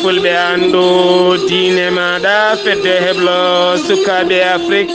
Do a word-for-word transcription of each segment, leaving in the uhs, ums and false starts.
Fulɓe anndu diine maaɗa, fedde heblo sukaaɓe Afrik.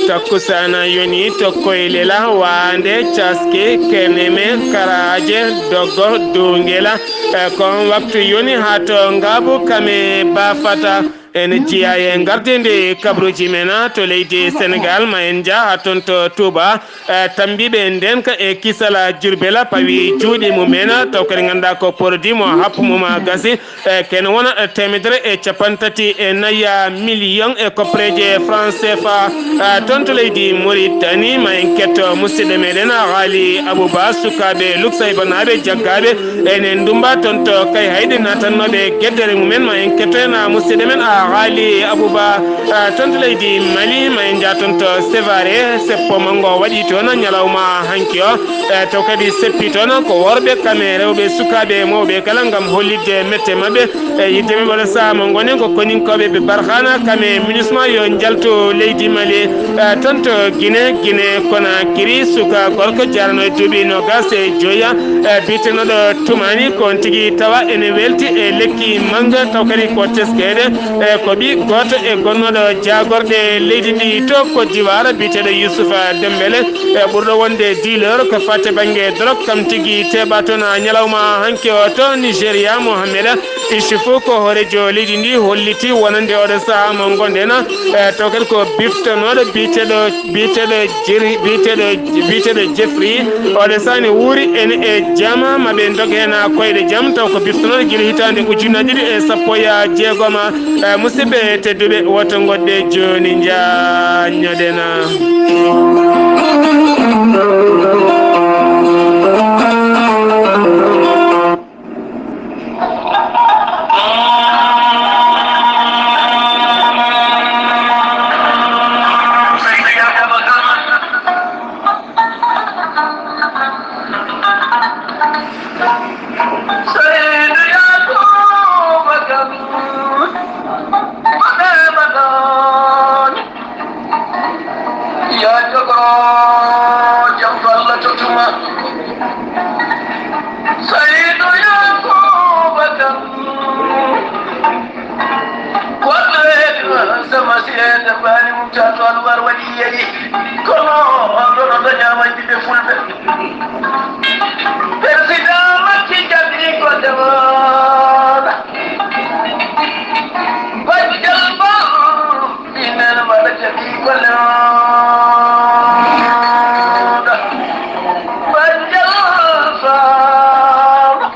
Takkusana yoni to Koylela, Waande, Caski, Keneme, Karaaje, Doggo, Duungela. E kon waktu yoni haa to Ngaabu Kame Baafata. En jiya e ngarde nde kabruji men to leydi Senegal, ma en nja haa ton to Touba. Eh, tambiiɓe ndenka e kisala Jurbela pawi juuɗe mumen, taw kadi ngannduɗaa ko produit mo happu mum a gasi. Eh, ken wona, eh, teemedere e capanɗe tati e nayi million e koppareeje franc C F A. Eh, ton to leydi Mauritanie, ma en ketto musidɗo meɗen Ghali Abouba, sukaaɓe Luksaybanaaɓe jaggaaɓe enen ndumba ton to Kayhayɗi naatannooɓe geddere mumen, ma en ketto en, ah, musidɗo men, ah, Ghali Abouba. Ah, ton to leydi Mali, ma en nja ton to Sevare, seppo manngo waɗi toon ñalawma hanki o. Eh, taw kadi seppi toon ko worɓe, kame rewɓe, sukaaɓe, mawɓe kala ngam hollitde mette maɓɓe. E yidde men oɗo saha mo ngonen ko koninkooɓe ɓe Barkhana, kame MINUSMA yo njaltu leydi Mali. Eh, ton to Guinée, Guinée Conakry, suka gorko jarano e duuɓi noogas e joya, eh, biyetenooɗo Toumani, ko on tigi tawa ene welti e lekki mannga, taw kadi ko teskeede, eh, ko ɓi gooto e gonnooɗo jaagorɗe leydi ndi to Côte d'Ivoire, biyeteeɗo Youssouf Dembélé, eh, ɓurɗo wonde dealer ko fate bannge drog, kam tigi teeɓa toon ñalawma hanki o to Nigeria, Mohamed Issoufou ko hooreejo leydi ndi holliti wonande oɗo saha mo ngonden, eh, taw kadi ko biftonooɗo biyeteeɗo, biyeteeɗo Jeri-, biyeteeɗo, biyeteeɗo Jeffrey. Oɗo saha ne wuuri en e jama, ma ɓe ndog heen koyɗe jam, taw ko biftonooɗo gila hitaande ujunnaji ɗiɗi e sappo e jeegom. Eh, musidɓe tedduɓe, woto ngoɗɗe jooni njaññoɗen. Seydu Yakuba Kan, Mame Badani. Yaa jogoo jam ko Allah tottuma. Saydu Yaakuuba Kan. Wadde sama siyede bani mum cato alwar waɗi yeri. Kono on ɗon on daña majji ɓe fulɓe. Président Macky Sall ko demoon. Bajjal Ba. Ɓiɓɓe no mbaɗa jaɓi golle o. Bajjal Faama.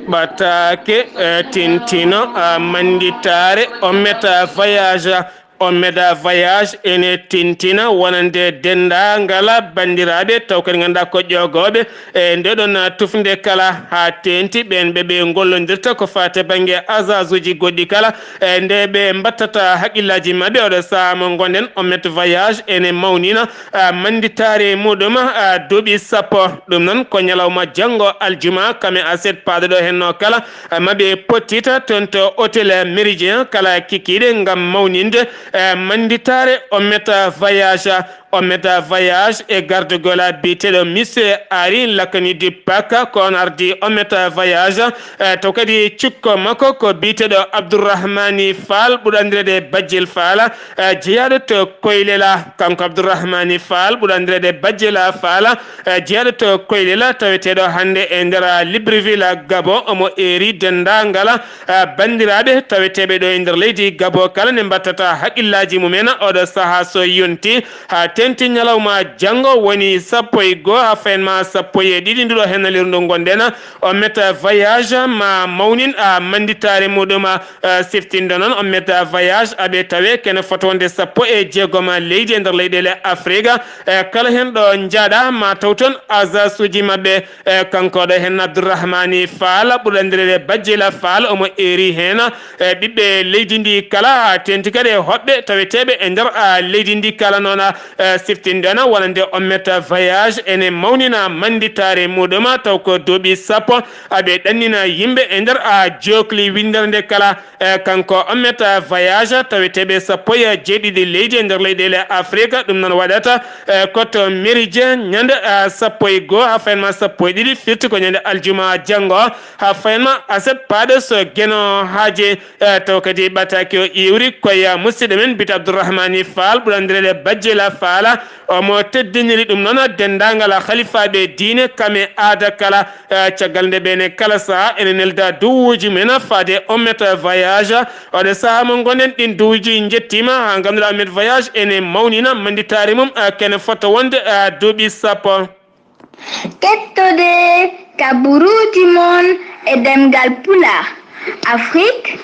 Ɓataake, eh, tintino, ah, mannditaare, o meta voyage, o meta voyage ene tintina wonande denndaangal banndiraaɓe, taw kadi ngannduɗaa ko ƴoogooɓe, e nde ɗon tufnde kala haa teenti ɓeen ɓe ɓe ngollondirta ko faati bannge agenceji goɗɗi kala, e nde ɓe mbattata haqqillaaji maɓɓe. Oɗo sahaa mo ngonɗen, Omet Voyage ene mawnina, a, mannditaare muɗum, a, duuɓi sappo. Ɗum noon ko ñalawma janngo aljuma, kame aset paaɗo ɗo henno kala, a, maɓe pottita toon to Hôtel Méridien kala kikiiɗe ngam mawninde, e, mannditaare Omet Voyage. Omet Voyage e gardagol biyeteeɗo Monsieur Henri Lacanu Dipac, ko oon ardii Omet Voyage, e, taw kadi cukko makko ko biyeteeɗo Abdourahmani Fall, ɓurɗo anndireede Bajjel Fall, e, jeyaaɗo to Koylela. Kanko Abdourahmani Fall, ɓurɗo anndireede Bajjel Fall, e, jeyaaɗo to Koylela, taweteeɗo hannde e nder Libreville, Gabon, omo eeri denndaangal, e, banndiraaɓe taweteeɓe ɗo e nder leydi Gabon kala ne mbattata haqqillaaji mumen. Oɗo sahaa so yonti haa teenti ñalawma janngo woni sappo e goo haa fayin ma sappo e ɗiɗi nduɗo hennalirdu ngonɗen. Omet Voyage ma mawnin, a, mannditaare muɗum, a, siftinɗo noon Omet Voyage aɓe tawe kene fotowonde sappo e jeegom leydi e nder leyɗeele Afrik. E, kala heen ɗo njaaɗa ma taw toon agenceji maɓɓe. E, kanko ɗo heen Abdourahmani Fall, ɓurɗo anndireede Bajjela Fall, omo eeri heen, e, ɓiɓɓe leydi ndi kala, haa teenti kadi e hoɓɓe taweteeɓe e nder, a, leydi ndi kala noon, a, e, Eh, siftinɗon wonande Ommet Voyage ene mawnina mannditaare muɗum, taw ko duuɓi sappo aɓe ɗannina yimɓe e nder a jookli winndere nde kala. Eh, kanko Ommet Voyage, taweteeɓe sappo e jeeɗiɗi leydi e nder leyɗeele Afrika, ɗum noon waɗata, eh, ko to Méridien ñande, eh, sappo e goo haa fayma sappo e ɗiɗi, firti ko ñande aljuma janngo, haa fayma aset paaɗo so Geno Haaji. Eh, taw kadi ɓataaki o iwri koye, eh, musidɗo men biyetee Abdourahmani Fall, ɓuri anndireede Bajjela Fall. Omo teddiniri ɗum noon denndaangal halifaaɓe diine, kam e aada kala, eh, caggal nde ɓe ne kala sahaa ene nelda duwuuji men faade Ommet Voyage. Oɗo sahaa mo ngonɗen, ɗin duwuuji njettiima haa ngannduɗaa Ommet Voyage ene mawnina mannditaare mum, eh, kene fota wonde, eh, duuɓi sappo. Kettode kaburuuji mon e ɗemngal Pulaar, Afrique,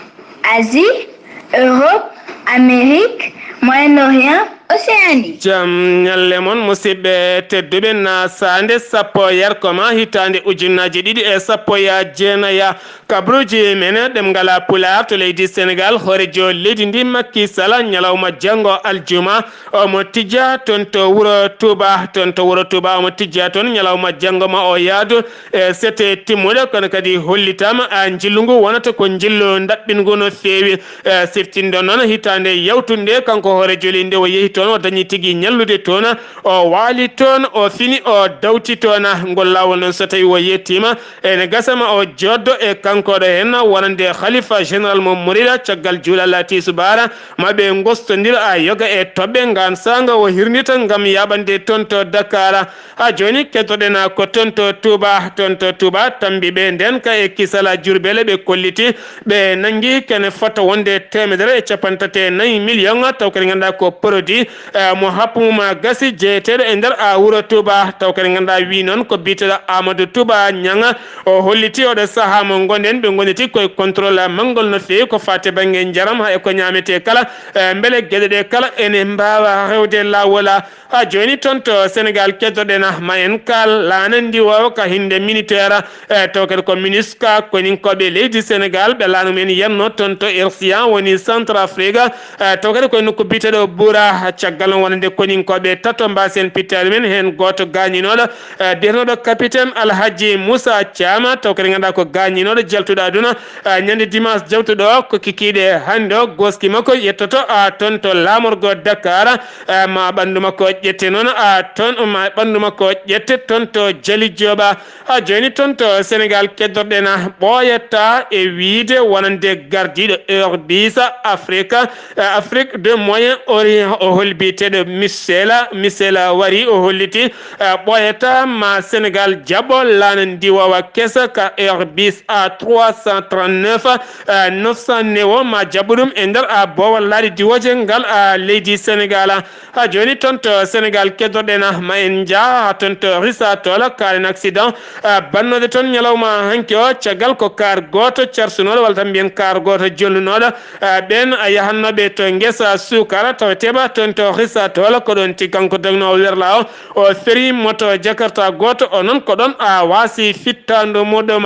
Asie, Europe, Amérique, Moyen-Orient, Océanie. Jam ñalle mon, musidɓe tedduɓe, na saande sappo yarkoma hitaande ujunnaaji ɗiɗi e sappo e jeenaya. Kabaruuji men ɗemngal Pulaar to leydi Senegaal, hooreejo leydi ndi Macky Sall, ñalawma janngo aljuma, omo tijja toon to wuro Touba, toon to wuro Touba omo tijja toon ñalawma janngo ma o yaadu e sete timmuɗe, kono kadi hollitaama a njillu ngu wonata ko njillu ndaɓɓingu no feewi. E siftinɗon noon hitaande yawtunde, kanko hooreejo leydi nde o yehi toon, o dañi tigi ñallude toon, o waali toon, o fini, o dawti toon. Ngol laawol noon so tawi o yettiima, ene gasa ma o jooɗdo e kanko ɗo heen wonande Khalifa Général mo Mouride, caggal juulal tiisubaara, ma ɓe ngostondira a yoga e toɓɓe ngaan saanga o hirnita ngam yaaɓande toon to Dakar. Haa jooni kettoɗen ko toon to Touba, toon to Touba tambiiɓe ndeen ka e kisal Jurbel ɓe kolliti ɓe nanngi kene fota wonde teemedere e cappanɗe tati e nayi million, taw kadi ngannduɗaa ko produit, eh, mo happu mum gasi jeyeteeɗo e nder a wuro Touba, taw kadi ngannduɗaa wi noon ko biyeteeɗo Amadou Touba Niang. O holliti oɗo sahaa mo ngonɗen ɓe ngoniti koye contrôle manngol no feewi ko faati bannge njaram haa e ko ñaametee kala, eh, mbele geɗe ɗe kala ene mbaawa rewde laawol. Haa jooni toon to Senegaal keddoɗen ma en kaal laana ndiwoowa ka hinnde militaire, eh, taw kadi ko MINUSCA, koninkooɓe leydi Senegaal, ɓe laana mumen yiyatnoo toon to R C A, woni Centrafrique, eh, taw kadi koye nokku biyeteeɗo Bura, caggal noon wonande koninkooɓe tato mbaasen pittaali men, heen gooto gaañinooɗo, eh, biyeteeɗo capitaine Alhaji Moussa Thiam, taw kadi ngannduɗaa ko gaañinooɗo jaltuɗo aduna, eh, ñande dimanche jawtuɗo ko kikiiɗe hannde o, gooski makko yettoto, ah, toon to laamorgo Dakar, ah, ma ɓanndu makko ƴette noon, ah, toon, ma ɓanndu makko ƴette toon to Jali Jooɓa. Haa jooni toon to Senegaal keddoɗen ɓooyata e wiyde wonande gardiiɗo Airbus Afrique, eh, Afrique de Moyen Orient, o holi biyeteeɗo Michel, Michel Wari, o holliti, eh, ɓooyata ma Senegaal jaɓo laana ndiwoowa kesa ka Airbus A trois cent trente-neuf, eh, neuf cent neo, ma jaɓo ɗum e nder a boowal laaɗe diwooje ngal a leydi Senegaal. Haa jooni toon to Senegaal keddoɗen ma en njah haa toon to Risa Tola, kaalen accident, eh, bannooɗo toon ñalawma hanki o, caggal ko kaar gooto carsunooɗo walla tan mbiyen kaar gooto jonnunooɗo, eh, ɓeen, eh, yahannooɓe to ngesa suukara taweteeɓe toon to Risa Tola, ko ɗoon tigi kanko dognoowo werlaa o, o feri moto Jakarta gooto, o noon ko ɗoon a waasi fittaandu muɗum.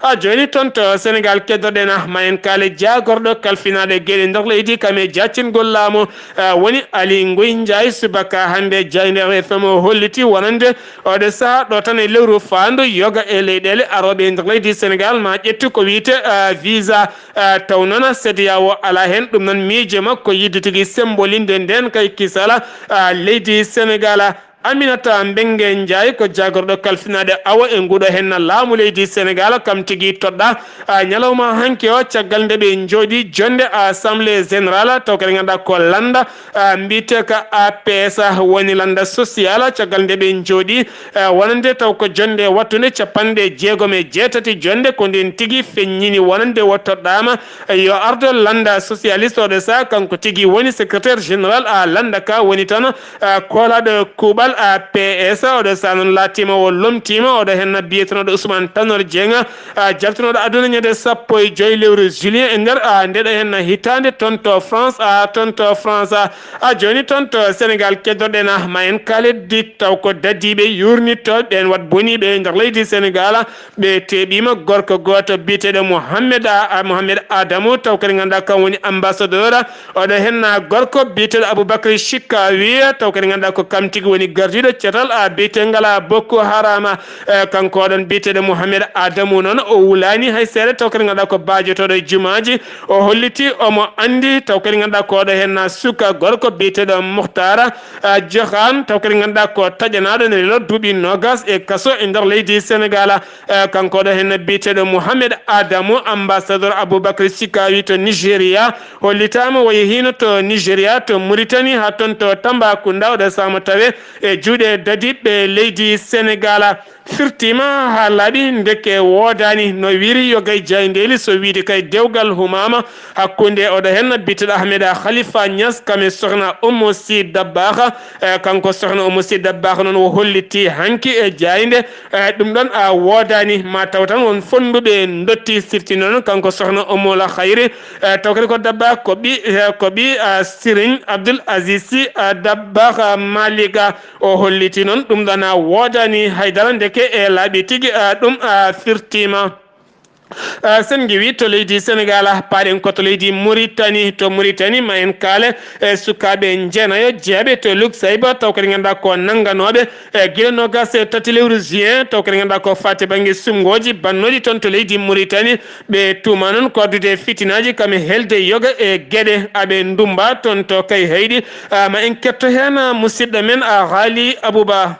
Haa jooni toon to Senegaal keddoɗen ma en kaale jaagorɗo kalfinaaɗo geɗe nder leydi kam e jaccingol laamu, eh, woni Ali Nguy Ndiaye, subaka hannde Jaaynde F M o holliti wonande oɗo sahaa ɗo tan e lewru faandu yoga e leyɗeele arooɓe e nder leydi Senegaal ma ƴettu ko wiyte, eh, visa, eh, taw noon CEDEAO alaa heen. Ɗum noon miijo makko yiɗde tigi sembolinde ndeen kay kisal, eh, leydi Senegaal. Aminata Mbengue Ndiaye ko jaagorɗo kalfinaaɗo awo e nguuɗo heen laamu leydi Senegaal, kam tigi toɗɗaa, a, ñalawma hanki o, caggal nde ɓe njooɗii jonnde Assemblée Générale, taw kadi ngannduɗaa ko lannda, a, mbiyetee ka A P S, woni lannda social, caggal nde ɓe njooɗii, a, wonande taw ko jonnde wattunde capanɗe jeegom e jeetati jonnde, ko ndeen tigi feññini wonande o toɗɗaama yo ardo lannda socialiste, oɗo sahaa kanko tigi woni secrétaire général a lannda ka, woni tan, a, koolaaɗo kuuɓal A P S, oɗo sa noon laatima o lomtima, oɗo henna biyetenooɗo Ousmane Tanor Dieng, a jaltunooɗo aduna ñande sappo e joyi lewru juillet e nder a ndeɗo henna hitaande toon to France, a toon to France, a jooni toon to Sénégal keddoɗen a ma en kaaleddi taw ko dadiiɓe yurnitooɓe ɓeen wat boniiɓe e nder leydi Sénégal. Ɓe teeɓiima gorko gooto biyeteeɗo Mohamed a Mohamed Adamu taw kadi ngannduɗaa kam woni ambassadeur. Oɗo henna gorko biyeteeɗo Aboubacry Chikawi taw kadi ngannduɗaa ko kam tigi woni gardiiɗo catal a biyetengal a Boko Harama. E, kanko oɗon biyeteeɗo Mohamed Adamu noon o wulaani hay seeɗa taw kadi ngannduɗaa ko baajotooɗo e jumaaji. O holliti omo anndi taw kadi ngannduɗaa ko oɗo henna suka gorko biyeteeɗo Muhtara, a, Johan taw kadi ngannduɗaa ko taƴanaaɗo ne lelo duuɓi noogas e kaso e nder leydi Sénégal. E, kanko oɗo henna biyeteeɗo Mohamed Adamu, ambassadeur Aboubacry Chikawi to Nigeria, hollitaama o yehiino to Nigeria, to Mauritanie, haa toon to Tambacounda, oɗo saama tawe e juuɗe dadiiɓe leydi Sénégal. Firtiima haa laaɓi ndeke woodaani no wiri yogay jaayndeeli so wiide kay dewgal humaama hakkunde oɗo henna biyeteeɗo Ahmed Khalifa Niass kam e sohna Oumou Sy Dabakh. E, kanko sohna Oumou Sy Dabakh noon o holliti hanki e jaaynde. E, ɗum ɗon a woodaani ma taw tan won fonnduɓe ndotti sirti noon kanko sohna Oumou La Khayri. E, taw kadi ko Dabakh ko ɓi e, ko ɓi a Serigne Abdoul Aziz Sy a Dabakh a Malick a o holliti noon ɗum ɗon a woodaani haydara ndeke e laaɓi tigi a ɗum a firtiima. A, sen ngewi to leydi Sénégal, paaɗen ko to leydi Mauritanie. To Mauritanie, ma en kaale e sukaaɓe jeenayo jeyaɓe to Luxaïba, taw kadi ngannduɗaa ko nannganooɓe e gila noogas e tati lewru juin, taw kadi ngannduɗaa ko faati bannge suɓngooji bannooɗi toon to leydi Mauritanie. Ɓe tuuma noon ko addude fitinaaji kam e helde yoga e geɗe aɓe ndummba toon to Kayhayɗi. A, ma en ketto heen, a, musidɗo men, a, Haali Abouba.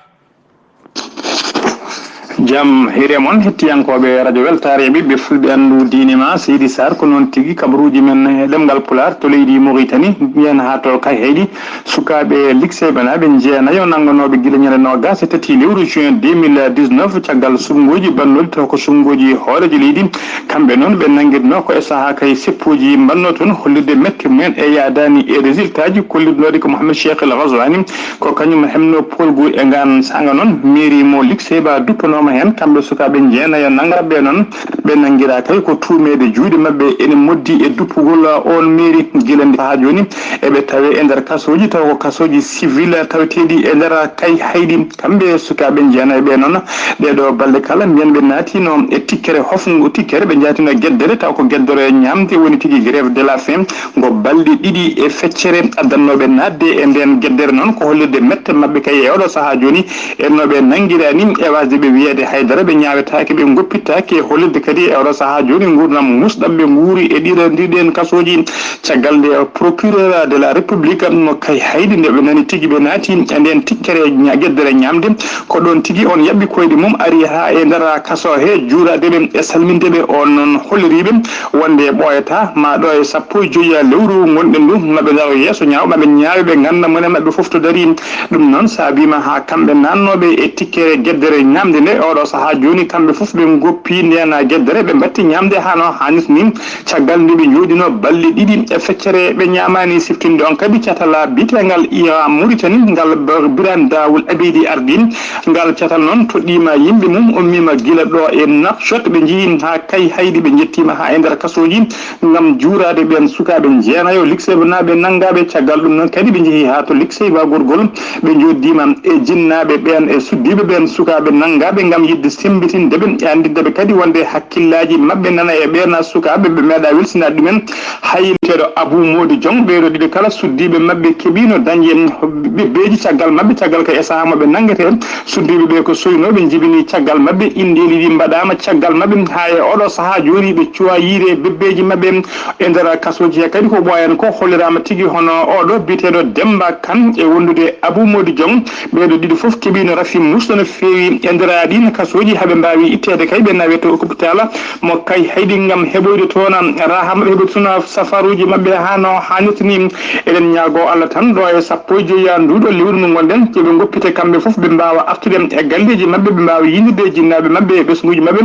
Jam hiire mon, hettiyankooɓe Radio Weltaare e ɓiɓɓe fulɓe anndu diine ma, Seydi Sarr, ko noon tigi kabaruuji men e ɗemngal Pulaar to leydi Mauritanie, mbiyen haa to Kayhayɗi, sukaaɓe likseeɓe naaɓe jeenayo nannganooɓe gila ñande noogas e tati lewru juin deux mille dix-neuf, caggal suɓngooji bannooɗi taw ko suɓngooji hooreejo leydi, kamɓe noon ɓe nannginoo ko e sahaa kay seppooji mbannoo toon, hollirde mette mumen e yaadaani e résultat ji kollirnooɗi ko Mohamed Cheikh El Ghazouani, ko kañum hemno poolgu e ngaan saanga noon, mairie mo Likseba duppanooma heen, kamɓe sukaaɓe jeenayo nanngarɓe noon, ɓe nanngiraa kay ko tuumeede juuɗe maɓɓe ene moddi e duppugol oon mairie gila nde haa jooni, eɓe tawee e nder kasooji, taw ko kasooji civil taweteeɗi e nder Kayhayɗi, kamɓe sukaaɓe jeenayo ɓe noon, ɗee ɗoo balɗe kala mbiyen ɓe naatiino e tikkere hofngo, tikkere ɓe njaatino e geddere, taw ko geddere ñaamde woni tigi grève de la faim, ngo balɗe ɗiɗi e feccere addannooɓe naatde e ndeen geddere noon ko hollirde mette maɓɓe kay e oɗo sahaa jooni, e no ɓe nanngiraani e waasde ɓe wiyeede haydara, ɓe ñaawetaake, ɓe ngoppittaake, e hollirde kadi e oɗo sahaa jooni nguurndam muusɗam ɓe nguuri e ɗiɗo, ɗiɗen kasooji. Caggal nde procureur de la République mo Kayhayɗi, nde ɓe nani tigi ɓe naati e ndeen tikkere ña-, geddere ñaamde, ko ɗoon tigi on yaɓɓi koyɗe mum, ari haa e nder kaso he, juuraade ɓe e salminde ɓe. On noon holliriiɓe wonde ɓooyataa, ma ɗo e sappo e joyi lewru ngonɗen ndu, ma ɓe ndaro yeeso ñaawo, ma ɓe ñaawe, ɓe ngannda mone maɓɓe fof to darii. Ɗum noon saabiima haa kamɓe naatnooɓe e tikkere geddere ñaamde nde, oɗo sahaa jooni kamɓe fof ɓe ngoppi ndeen geddere, ɓe mbatti ñaamde haa no haanirta ni. Caggal nde ɓe njooɗino balɗe ɗiɗi e feccere ɓe ñaamaani, siftinde on kadi catal biyeteengal I A Mauritanie, ngal Birane Daoul Abédi ardii. Ngal catal noon toɗɗiima yimɓe mum, ummiima gila ɗo e Nouakchott, ɓe njehii haa Kayhayɗi, ɓe njettiima haa e nder kasooji ngam juuraade ɓeen sukaaɓe jeenayo likseebanaaɓe nanngaaɓe. Caggal ɗum noon kadi ɓe njehii haa to Likseba Gorgol, ɓe njooɗdiima e jinnaaɓe ɓeen e suddiiɓe ɓeen sukaaɓe nanngaaɓe ngam yiɗde semmbitinde ɓe e anndinde ɓe kadi wonde hakkillaaji maɓɓe nana e ɓeen sukaaɓe, ɓe meeɗaa welsinaade ɗumen. Hay biyeteeɗo Abou Mody Diong, ɓee ɗoo ɗiɗo kala suddiiɓe maɓɓe keɓiino dañde bebbeeji caggal maɓɓe, caggal ka e sahaa mo ɓe nanngetee. Suddiiɓe ɓee ko soynooɓe, njibinii caggal maɓɓe, inndeeli ɗi mbaɗaama caggal maɓɓe. Haa e oɗo sahaa jooni ɓe cuwaa yiyde bebbeeji maɓɓe e nder kasooji he kadi ko ɓooyaani ko holliraama tigi hono oɗo biyeteeɗo Demmba Kan e wondude Abou Mody Diong. Ɓee ɗoo ɗiɗo fof keɓiino rafi muusɗo no feewi e nderaaɗi. kasooji haa ɓe mbaawi itteede kay ɓe nawe to hôpital mo kay hayɗi ngam heɓoyde toon raha maɓɓe, heɓoyde toon safaruuji maɓɓe haa no haanirta ni. Eɗen ñaagoo Allah tan ɗo e sappo e joyi nduuɗo lewru ndu ngonɗen, yo ɓe ngoppite kamɓe fof, ɓe mbaawa artude e galleeji maɓɓe, ɓe mbaawa yiidirde e jinnaaɓe maɓɓe e ɓesnguuji maɓɓe.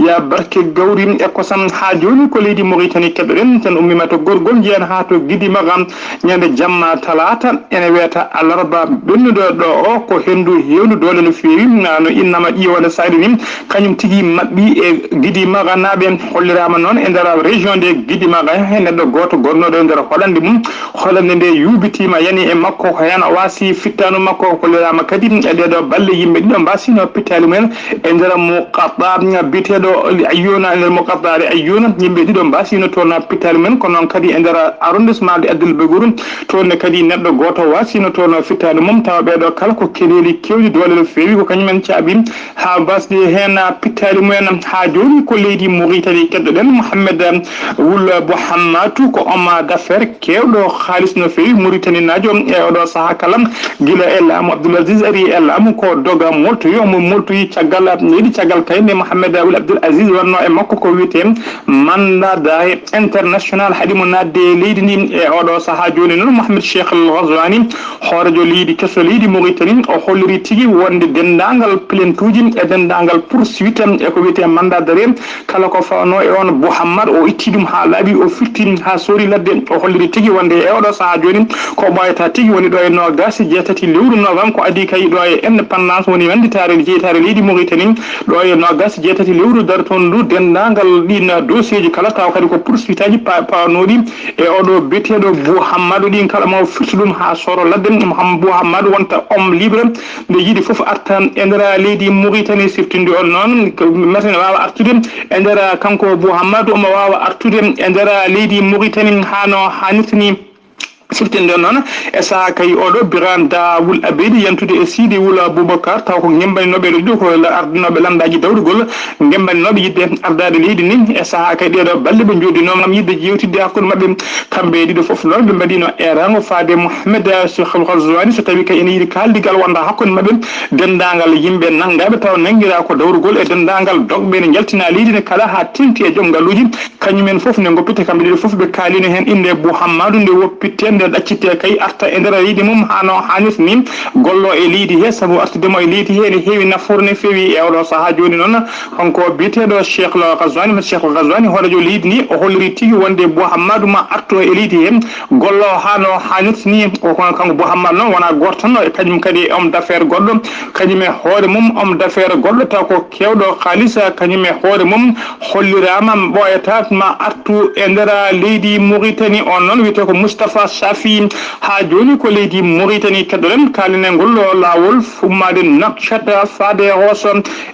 Ya barke gawri e kosam, haa jooni ko leydi Mauritanie keɗoɗen, tan ummiima to Gorgol, njeyan haa to Gidimaka, ñande jamma talaata, ene wiyata alarba ɓennuɗo ɗo o, ko henndu heewndu doole no feewi, no innama ƴiiwande Sadio ni, kañum tigi maɓɓi e Gidimaka naaɓe. Holliraama noon e nder région de Gidimaka, he neɗɗo gooto gonnooɗo e nder hoɗande mum, hoɗande nde yuubitiima, yani e makko, ko heen o waasi fittaandu makko. Holliraama kadi e ɗee ɗoo balɗe yimɓe ɗiɗo mbaasino pittaali mumen e nder muqatta biyeteeɗo Ayyuna, e nder muqattaare Ayyuna, yimɓe ɗiɗo mbaasino toon pittaali mumen, ko noon kadi e nder arrondissement de Abdel Begour, toon ne kadi neɗɗo gooto waasino toon fittaandu mum, tawa ɓee ɗoo kala ko keneeli keewɗi doole no feewi, ko kañum en caabi haa mbaasde heen pittaali mumen. Haa jooni ko leydi Mauritanie keɗoɗen, Mohamed Wul Bouhammatu ko homme d'affaires keewɗo haalis no feewi, Mauritaninaajo e oɗo sahaa kala, gila e laamu Abdoul Aziz ari e laamu ko doga moltoyo, mo moltoyi caggal leydi, caggal kay nde Mohamed Wul Abdoul Aziz wonno e makko ko wiyetee mandat d'arrêt international haɗi mo naatde e leydi ndi. E oɗo sahaa jooni noon, Mohamed Cheikh Al Ghazouani, hooreejo leydi keso leydi Mauritanie, o holliri tigi wonde denndaangal plainte uji e denndaangal poursuite e ko wiyetee mandat d'arrêt, kala ko fawnoo e oon Bouhammad, o itti ɗum haa laaɓi, o firti haa soori ladde. O holliri tigi wonde e oɗo sahaa jooni, ko ɓooyata tigi woni ɗo e noogaas e jeetati lewru novembre, ko adii kay ɗo e indépendance, woni wenditaare jeytaare leydi Mauritanie, ɗo e noogaas e jeetati lewru dartoondu denndaangal ɗiin dossier ji kala, tawa kadi ko poursuite aji pa-, pawanooɗi e oɗo biyeteeɗo Bouhammadu ɗiin kala, ma o firti ɗum haa sooro ladde. Mouham-, Bouhammadu wonta homme libre, nde yiɗi fof arta e nder leydi Mauritanie. Siftinde on noon, ko meten waawa artude e nder, kanko Bouhammadu, omo waawa artude e nder leydi Mauritanie haa no haanirta ni. Siftinde on noon, e sahaa kay oɗo Birane Da Wul Abedi yantude e Sidi Wul Aboubacar, taw ko ngemmbaninooɓe ɗo ɗiɗo ko la-, ardinooɓe lanndaaji dawrugol, ngemmbaninooɓe yiɗde ardaade leydi ndi. E sahaa kay ɗee ɗoo balɗe ɓe njooɗinooma ngam yiɗde jeewtidde hakkunde maɓɓe. Kamɓe ɗiɗo fof noon, ɓe mbaɗiino eeraango faade Mohamed Cheikh Al Ghazouani, so tawii kay ene yiɗi kaaldigal wonda hakkunde maɓɓe, denndaangal yimɓe nanngaaɓe taw nanngiraa ko dawrugol e denndaangal dogɓe ne njaltinaa leydi ne kala haa teeŋti e joom ngalluuji. Kañum en fof ne ngoppite, kamɓe ɗiɗo fof ɓe kaaliino heen innde Bouhammadu, nde woppitte, nde ɗaccitte kay arta e nder leydi mum haa no haanirta ni, gollo e leydi he, sabu artude mo e leydi he ene heewi nafoore no feewi. E oɗo sahaa jooni noon, kanko biyeteeɗo Cheikh Al Ghazouani, Cheikh Al Ghazouani, hooreejo leydi ndi, o holliri tigi wonde Bouhammadu ma artu e leydi he, gollo haa no haanirta ni. O kono kanko Bouhammadu noon wonaa gooto tan, e kañum kadi e homme d'affaires goɗɗo, kañum e hoore mum homme d'affaires goɗɗo taw ko keewɗo kaalis, kañum e hoore mum holliraama ɓooyata ma artu e nder leydi Mauritanie. On noon wiyetee ko Moustapha Safi. Haa jooni ko leydi Mauritanie keɗoɗen, kaalinen ngol laawol ummaade Nouakchott faade Rosso.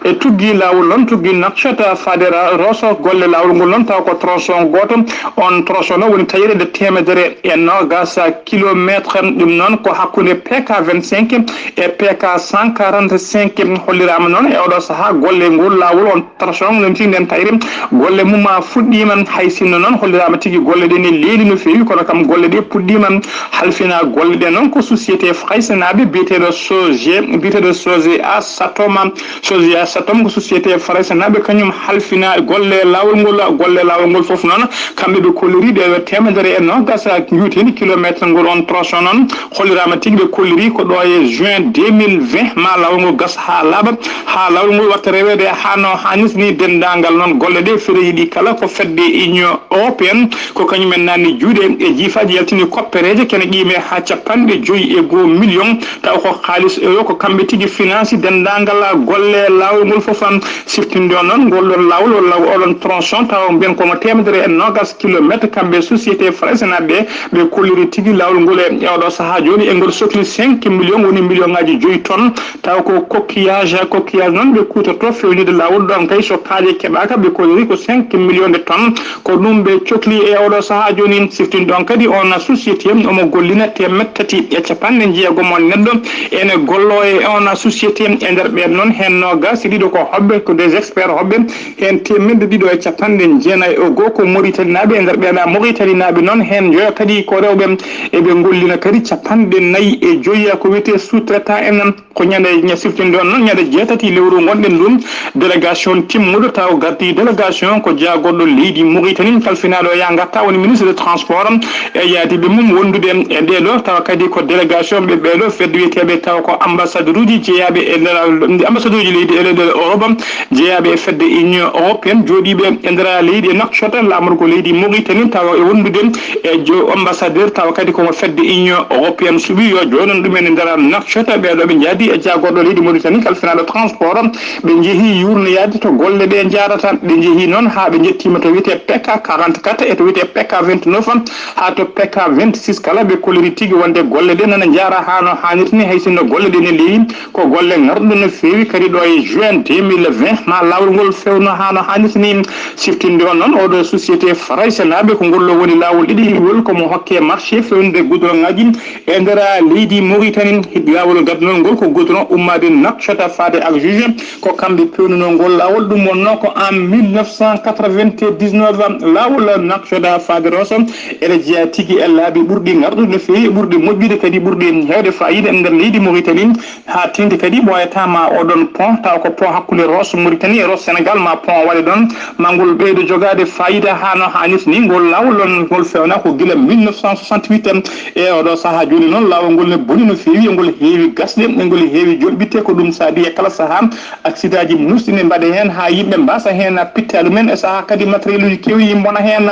E tuggi laawol noon, tuggi Nouakchott faade Ra-, Rosso, golle laawol ngol noon taw ko tronçon gooto. On tronçon noon woni taƴre nde teemedere e noogaas kilometre. Ɗum noon ko hakkunde P K vingt-cinq e P K cent quarante-cinq. Holliraama noon e oɗo sahaa golle ngol laawol, on tronçon, no tigi nden tayri golle mum fuɗɗiima. Hay sinno noon holliraama tigi golle ɗe ne leeli no feewi, kono kam golle ɗe puɗɗiima. Halfina golle ɗe noon ko société faraysenaaɓe biyeteeɗo Soge, biyeteeɗo Soge a Satoma. Soge a Satom ko société faraysenaaɓe, kañum halfina golle laawol ngol. Golle laawol ngol fof noon, kamɓe ɓe kolliri ɗe teemedere e noogaas njuuteeni kilometre ngol, on tronçon noon. Holliraama tigi ɓe kolliri ko ɗo e juin deux mille vingt, ma laawol ngol gasa haa laaɓa, haa laawol ngol watta reweede haa no haanirta ni. Denndaangal noon golle ɗe, fereeji ɗi kala ko fedde Union européenne, ko kañum en naatni juuɗe e jiifaaji, yaltini koppereeje kene qiime haa capanɗe joyi e goo million, taw ko kaalis euro, ko kamɓe tigi finance denndaangal golle laawol ngol fof. Siftinde on noon, ngol ɗon laawol walla oɗon tronçon, tawa mbiyen ko mo teemedere e noogas kilometre, kamɓe société faraysenaaɓe ɓe, ɓe kolliri tigi laawol ngol e, e oɗo sahaa jooni, e ngol sokli cinq millions, woni million ngaaji joyi tonnes, taw ko coquillage. Coquillage noon ɓe kuutorto fewnide laawol ɗon kay, so kaaƴe keɓaaka, ɓe kolliri ko cinq millions de tonnes, ko ɗum ɓe cokli e oɗo sahaa jooni. Siftinde on kadi, on société Tem omo gollina teemeɗɗe tati e capanɗe jeegom on neɗɗo ene gollo e on société. E nder ɓeen noon, heen noogaas e ɗiɗo ko hoɓɓe, ko des experts hoɓɓe, heen teemeɗɗe ɗiɗo e capanɗe jeenayi e goo ko Moritaninaaɓe. E nder ɓeen Moritaninaaɓe noon, heen njoyo kadi ko rewɓe. Eɓe ngollina kadi capanɗe nayi e joyi ko wiyetee sous-traitant en. Ko ñande ña siftinɗo on noon, ñande jeetati lewru ngonɗen ɗum, délégation timmuɗo taw gardi délégation ko jaagorɗo leydi Mauritanie, kalfinaaɗo ya ngarta, woni ministre de transport, e yaadiiɓe mum wondude e ɓeeɗo, tawa kadi ko délégation ɓe ɓeeɗo fedde wiyeteeɓe tawa ko ambassadeur uji jeeyaaɓe e nder, ambassadeur uji leydi e nder Europe, jeeyaaɓe e fedde Union européenne, jooɗiiɓe e nder leydi e Nouakchott, laamorgo leydi Mauritanie, tawa e wondude e jo ambassadeur, tawa kadi komo fedde Union européenne suɓi yo jooɗon ɗumen e nder Nouakchott. Ɓeeɗo ɓe njaadi e jaagorɗo leydi Mauritanie, kalfinaaɗo transport, ɓe njehi yuurnoyaade to golle ɗe njaarata. Ɓe njehi noon haa ɓe njettiima to wiyetee P K quarante-quatre e to wiyetee P K vingt-neuf, haa to P K vingt-six. Kala ɓe kolliri tigi wonde golle ɗe nana njaara haa no haanirta ni, hay sinno golle ɗe ne leeyi, ko golle ngarɗe no feewi kadi. Ɗo e juin deux mille vingt, ma laawol ngol fewno haa no haanirta ni. Siftinde on noon, oɗo société faraysenaaɓe, ko ngol ɗo woni laawol ɗiɗiwol, ko mo hokke marché fewnde goudron ŋaaji e nder leydi Mauritanie. Laawol gadnol ngol ko goudron ummaade Nouakchott faade ak Juge, ko kamɓe pewnunoo ngol laawol. Ɗum wonnoo ko en mille neuf cent quatre-vingt-dix-neuf, laawol Nouakchott faade Rosso ene jeyaa tigi e laabi ɓurɗi ngarɗude no feewi, ɓurɗi moƴƴude kadi, ɓurɗi heewde faayiida e nder leydi Mauritanie. Haa teeŋti kadi ɓooyata ma oɗon pont, taw ko pont hakkunde Rosso Mauritanie e Rosso Sénégal, ma pont waɗe ɗon, ma ngol ɓeydo jogaade faayiida haa no haanirta ni. Ngol laawol ɗon ngol fewna ko gila mille neuf cent soixante-huit. E oɗo sahaa jooni noon, laawol ngol ne boni no feewi, e ngol heewi gasɗe, e ngol heewi jolɓitte. Ko ɗum saabi e kala sahaa, aksidaaji muusɗi ne mbaɗa heen haa yimɓe mbaasa heen pittaali mumen, e sahaa kadi matériel uji keewɗi mbona heen.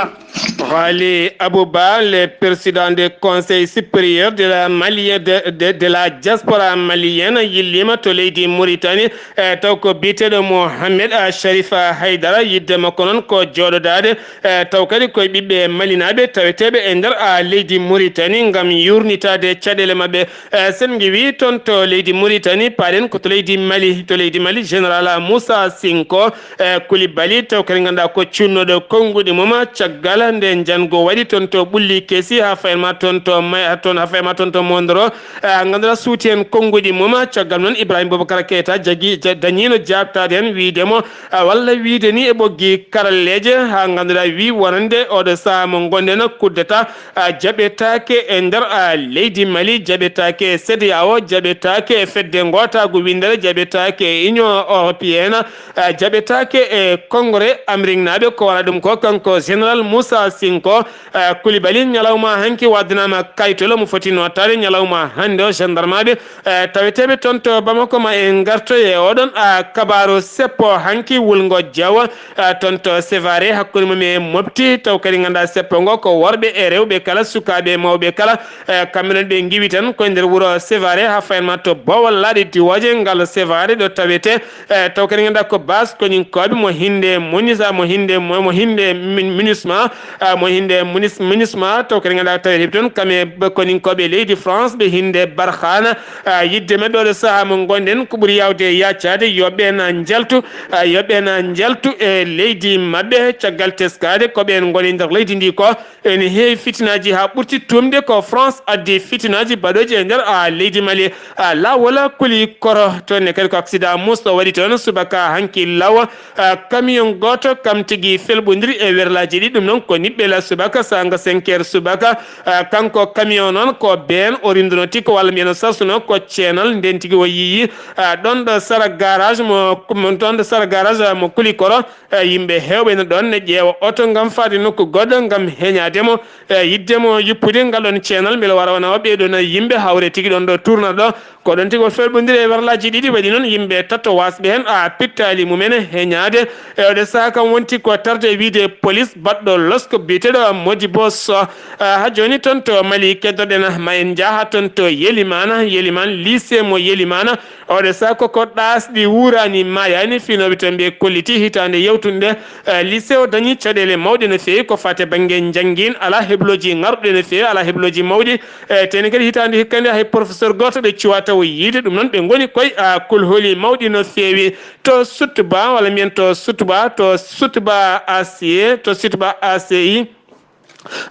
Ghali Abouba, le président du Conseil supérieur de la Malien, de, de, de la diaspora malienne, yilliima to leydi Mauritanie, e taw ko biyeteeɗo Mohamed, a, Sharif, a, Haydara. Yidde makko noon ko jooɗodaade, e taw kadi koye ɓiɓɓe malinaaɓe taweteeɓe e nder, a, leydi Mauritanie ngam yuurnitaade caɗeele maɓɓe. E sen ngiwi toon to leydi Mauritanie, paaɗen ko to leydi Mali. To leydi Mali, général Moussa Sinko, e Koulibaly, taw kadi ngannduɗaa ko cunnooɗo konnguɗi mum caggal nde njanngo waɗi toon to Ɓulli Kesi, haa fayen ma toon to May, haa toon, haa fayen ma toon to Mondoro. E, ngannduɗaa suuti heen konnguɗi mum. Caggal noon, Ibrahima Boubacar Keita jagi, ja-, dañiino jaabtaade heen, wiyde mo, e, walla wiyde ni e ɓoggi karalleeje, haa ngannduɗaa wi wonande oɗo sahaa mo ngonɗen, coup d'état, a, jaɓetaake e nder, a, leydi Mali, jaɓetaake e C E D E A O, jaɓetaake e fedde ngootaagu winndere, jaɓetaake e Union européenne, a, jaɓetaake e Congrès Amérique naaɓe. Ko wona ɗum ko kanko général Moussa Sinko, a, Koulibaly, ñalawma hanki waddanaama kayitol, mo foti nootaade ñalawma hannde o. Gendarmaaɓe, e, taweteeɓe toon to Bamako ma en ngartoy e oɗon, a, kabaaru seppo hanki wulngo jawo, a, toon to Sévaré, hakkunde mum e Mopti, taw kadi ngannduɗaa seppo ngo ko worɓe e rewɓe kala, sukaaɓe e mawɓe kala, e, kamɓe noon ɓe ngiwi tan koye nder wuro Sévaré, haa fayen ma to Bowal laaɗe diwooje ngal Sévaré ɗo tawetee, e, taw kadi ngannduɗaa ko base koninkooɓe mo hinnde Monisa, mo hinnde, mo, mo hinnde Min-, Minusma, a, mo hinnde Munis-, Minusma, taw kadi ngannduɗaa tawetee toon kamɓe ɓe koninkooɓe leydi France, ɓe hinnde Barkhane. A, yidde maɓɓe oɗo sahaa mo ngonɗen, ko ɓuri yaawde yaacaade, yo ɓeen njaltu, a, yo ɓeen njaltu e leydi maɓɓe. Caggal teskaade ko ɓeen ngoni nder leydi ndi ko, ene heewi fitinaaji haa ɓurti tuumde. Ko France addi fitinaaji baɗooji e nder, a, leydi Mali. A, laawol Kuli Koro, toon ne kadi ko accident muusɗo waɗi toon subaka hanki law. A, camion gooto kam tigi felɓondiri e werlaaji ɗi. Ɗum noon ko niɓɓe la subaka, saanga cinq heures subaka. A, kanko camion noon ko been o rinduno tigi, walla mbiyen o sarsuno ko ceenal, nden tigi o yiyi, a, ɗon ɗo sara garage mo, mo, ɗon ɗo sara garage mo Kulikoro, a, yimɓe heewɓe no ɗon ne ƴeewa oto ngam faade nokku goɗɗo ngam heñaade mo, a, yidde mo yuppude ngal ɗon ceenal, mbele wara wona o ɓeeɗo na yimɓe hawre tigi ɗon ɗo tourna ɗo. Ko ɗon tigi o felɓondiri e werlaaji ɗiɗi, waɗi noon yimɓe tato wasɓe heen, a, pittaali mumen heñaade. E oɗo sahaa kam wonti ko tarde e wiyde police baɗɗo losko biyeteeɗo Modibo Sow. A, haa jooni toon to Mali keddoɗen, ma en njaha toon to Yelimana, Yelimana, lycée mo Yelimana. Oɗo sahaa ko, ko ɗaasɗi wuuraani maayaani, finooɓe toon ɓe kolliti hitaande yawtunde. E, lycée o dañi caɗeele mawɗe no feewi ko fate bannge njanngin, alaa heblooji ŋarɗuɗi no feewi, alaa heblooji mawɗi. E, teni kadi hitaande hikka nde hay professeur gooto ɓe cuwaa taw yiide. Ɗum noon ɓe ngoni koye, a, kulhuli mawɗi no feewi to Sutba, walla mbiyen to Sutba, to Sutba A C, to Sutba A C I.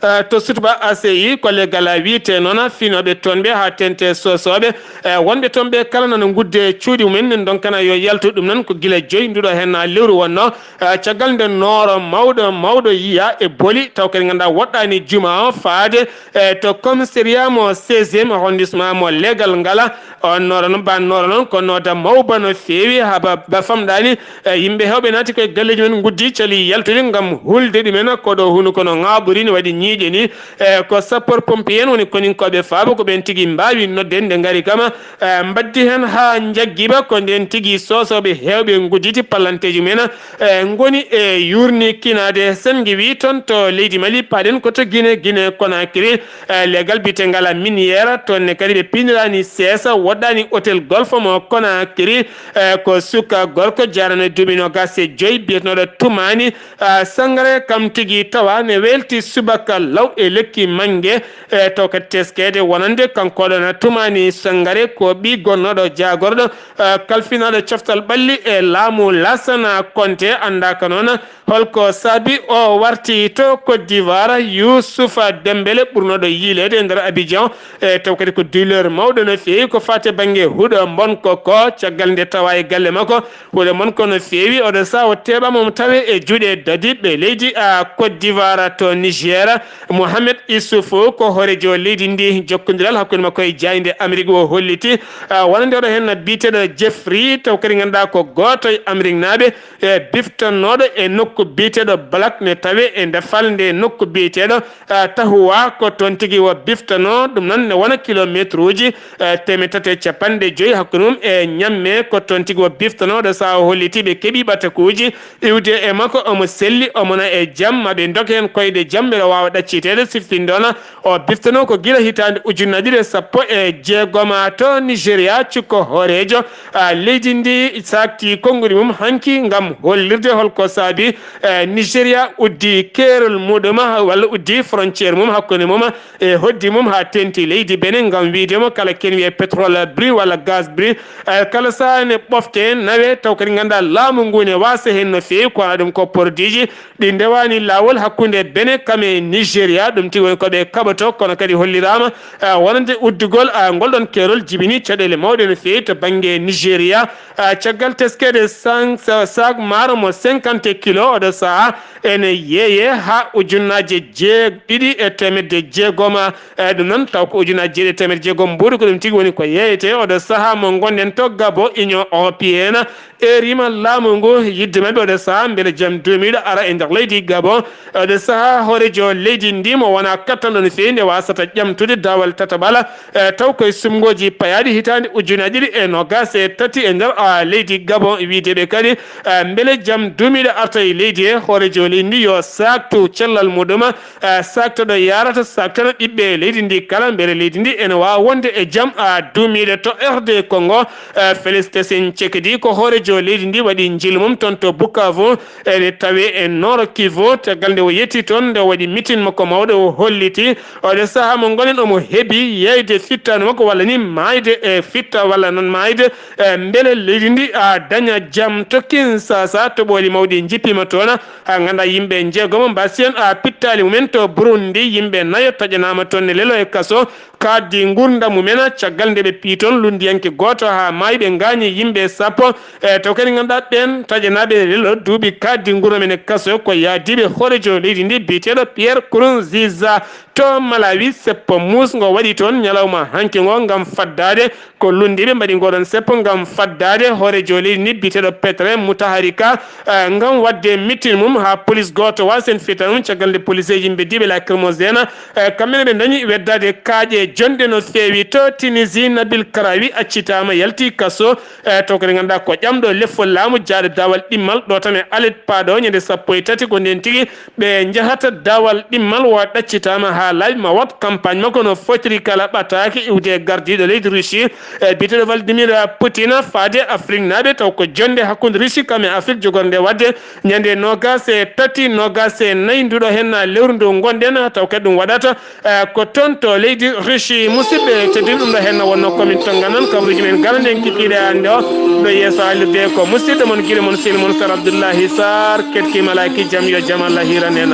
Eh, to Sutuba A C I, kollegal a wiyte noon, finooɓe toon ɓe haa tente sosooɓe, eh, wonɓe toon ɓe kala nana ngudde cuuɗi mumen, min ndonkana yo yaltu. Ɗum noon ko gila joyi nduɗo heen lewru wonnoo, eh, caggal nde nooro mawɗo, mawɗo yiya e boli, taw kadi ngannduɗaa woɗɗaani juma o faade, eh, to commissariat mo seizième arrondissement mo leegal ngala. On noora noon, ban noora noon, ko nooda mawba no feewi, haba ba famɗaani. E, yimɓe heewɓe naati koye galleeji men, nguddi, cali yaltude ngam hulde ɗumen. Ko ɗo hunuko no ŋaaɓori, ne waɗi ñiiƴe ni. E, ko sapeur pompier en woni koninkooɓe faabo, ko ɓeen tigi mbaawi nodde nde ngari kama. E, mbaddi heen haa njaggiba, ko ndeen tigi sosooɓe heewɓe ngudditi pallanteeji mumen, e, ngoni e yuurni kinaade. Sen ngiwi toon to leydi Mali, paaɗen ko to Guinée, Guinée Conakry. Eh, leegal biyetengal Minière, toon ne kadi ɓe piiniraani seesa, woɗɗaani hôtel Golf mo Conakry. Eh, ko suka gorko jarano duuɓi noogaas e joyi, biyetenooɗo Tumaani, ah, Sangare, kam tigi tawa ne welti subaka law e lekki mannge. Eh, taw kadi teskeede wonande kanko ɗoon Tumaani Sangare ko ɓii gonnooɗo jaagorɗo, eh, kalfinaaɗo coftal ɓalli e laamu Laasana Konte, anndaaka noon holko saabi o warti to Côte d'Ivoire. Youssouf Dembélé ɓurnooɗo yiileede e nder Abidjan, e taw kadi ko dealer mawɗo no feewi ko faati bannge huɗo mbonko ko, caggal nde tawa e galle makko huɗo mbonko no feewi. Oɗo saha o teɓaama, omo tawe e juuɗe dadiɓɓe leydi a Côte d'Ivoire. To Niger, Mohamed Issoufou ko hooreejo leydi ndi, jokkondiral hakkunde makko e jaaynde Amérique o holliti, ah, wonande oɗo heen biyeteeɗo Jeffrey, taw kadi ngannduɗaa ko gooto e Amérique naaɓe, e biftanooɗo e nokku biyeteeɗo Black, ne tawe e nder falnde nokku biyeteeɗo, eh, Tahoua, ko toon tigi o biftanoo. Ɗum noon ne wona kilomeetruuji, eh, teemeɗɗe tati e capanɗe joyi hakkunde mum e Ñamme, ko toon tigi o biftanoo. Ɗo saha o holliti ɓe keɓi ɓatakuuji iwde e makko, omo selli, omo na e jam, ma ɓe ndok heen koyɗe jam, mbeɗa waawa ɗacciteede, siftinde oon o biftanoo ko gila hitaande ujunnaji ɗiɗi e sappo e jeegom to Nigeria, cukko hooreejo, ah, leydi ndi saakti konnguɗi mum hanki ngam hollirde holko saabi, eh, Nigeria uddi keerol muɗum walla uddi frontière mum hakkunde mum e hoddi mum haa teŋti leydi Benin ngam wiyde mo kala ken wiyee pétrole brut walla gaz brut, eh, kala saha ne ɓofte nawe, taw kadi ngannduɗaa laamu ngu ne waasa heen no feewi, ko wona ɗum ko produitji ɗi ndewaani laawol hakkunde Benin kam e Nigeria. Ɗum tigi woni ko ɓe kaɓoto, kono kadi holliraama, ah, wonande uddugol, ah, ngol ɗon keerol jibini caɗeele mawɗe no feewi to bannge Nigeria. Ah, caggal teskeede san-, sa-, saak maaro mo cinquante kilo oɗo saha ene yeeye haa ujunnaaje jeeɗiɗi e teemedde jeegom. Eh, ɗum noon taw ko ujunnaaje jeeɗiɗi e teemedde jeegom mbuuɗu, ko ɗum tigi woni ko yeeyetee oɗo saha mo ngonɗen to Gabo. Union Européenne eerima laamu ngu yidde maɓɓe oɗo saha mbele jam duumiiɗo ara e nder leydi Gabon. Oɗo saha hooreejo leydi ndi mo wona kattanɗo no feewi nde wasata ƴamtude daawal tataɓal, eh, taw koye sumngooji payaaɗi hitaande ujunaaji ɗiɗi e noogaas e tati e nder, ah, leydi Gabon. Wiide ɓe kadi, eh, mbele jam duumiiɗo arta e leydi he, hooreejo leydi ndi yo saaktu cellal muɗum, eh, saaktoɗo yarata, saaktana ɓiɓɓe leydi ndi kala, mbele leydi ndi ene waawa wonde e jam, ah, duumiiɗo. To R D Congo, eh, Félix Tchisekedi ko hooreejo leydi ndi waɗi njiilu mum toon to Bukavu, ene tawe e Nord Kivu, caggal nde o yetti toon, nde o waɗi mitin makko mawɗo, o holliti oɗo saha mo ngonen omo hebi yeyde fittaandu makko walla ni maayde e fitta walla noon maayde, eh, mbele leydi ndi a daña jam. To Kinshasa, toɓooli mawɗi njippima toon, ha ngannduɗaa yimɓe njeegomo mbasi en a pittaali mumen. To Burundi, yimɓe nayo taƴanaama toon ne lelo e kaso, kaaddi ngurndam mumen caggal nde ɓe pii toon lunndiyanke gooto haa maayi, ɓe ngaañi yimɓe sappo. E taw kadi ngannduɗaa ɓeen taƴanaaɓe lelo duuɓi kaaddi ngurndam en e kaso ko yaadiiɓe hooreejo leydi ndi biyeteeɗo Pierre Nkurunziza. To Malawi, seppo muusngo waɗi toon ñalawma hanki ngo ngam faddaade ko lunndiiɓe mbaɗi ngoɗon seppo ngam faddaade hooreejo leydi ndi biyeteeɗo Petre Mutharika, eh, ngam waɗde mitin mum haa polis gooto wasen fitta ɗum, caggal nde poliseeji mbeddiiɓe lacrymogène, eh, kamɓe ne ɓe dañi weddaade kaaƴe jonɗe no feewi. To Tunisie, Nabil Karawi accitaama, yalti kaso, eh, taw kadi ngannduɗaa ko ƴamɗo leffol laamu jaaɗo daawal ɗimmal ɗo tan e Alet Paaɗo ñande sappo e tati, ko ndeen tigi ɓe njahata daawal ɗimmal o ɗaccitaama haa Alaaji ma waɗ campagne makko no fotiri kala ɓataake iwde e gardiiɗo leydi Russie, e biyeteeɗo Vladimir Putin, faade Afriknaaɓe, taw ko jonnde hakkunde Russie kam e Afrik jogornde waɗde ñande noogaas e tati, noogaas e nayi nduɗo heen lewru ndu ngonɗen, taw kadi ɗum waɗata, eh, ko toon to leydi Russie. Musidɓe tedduɓe, ɗum ɗo heen wonnoo komin tonnganan kawruuji men galanɗen kikiiɗe hannde o. Ɗo yeeso haalirde ko musidɗo mon, giɗo mon, sehil mon, Sar Abdullahi Sarr, ketkiima laaki jam, yo jam Allah hiiran en.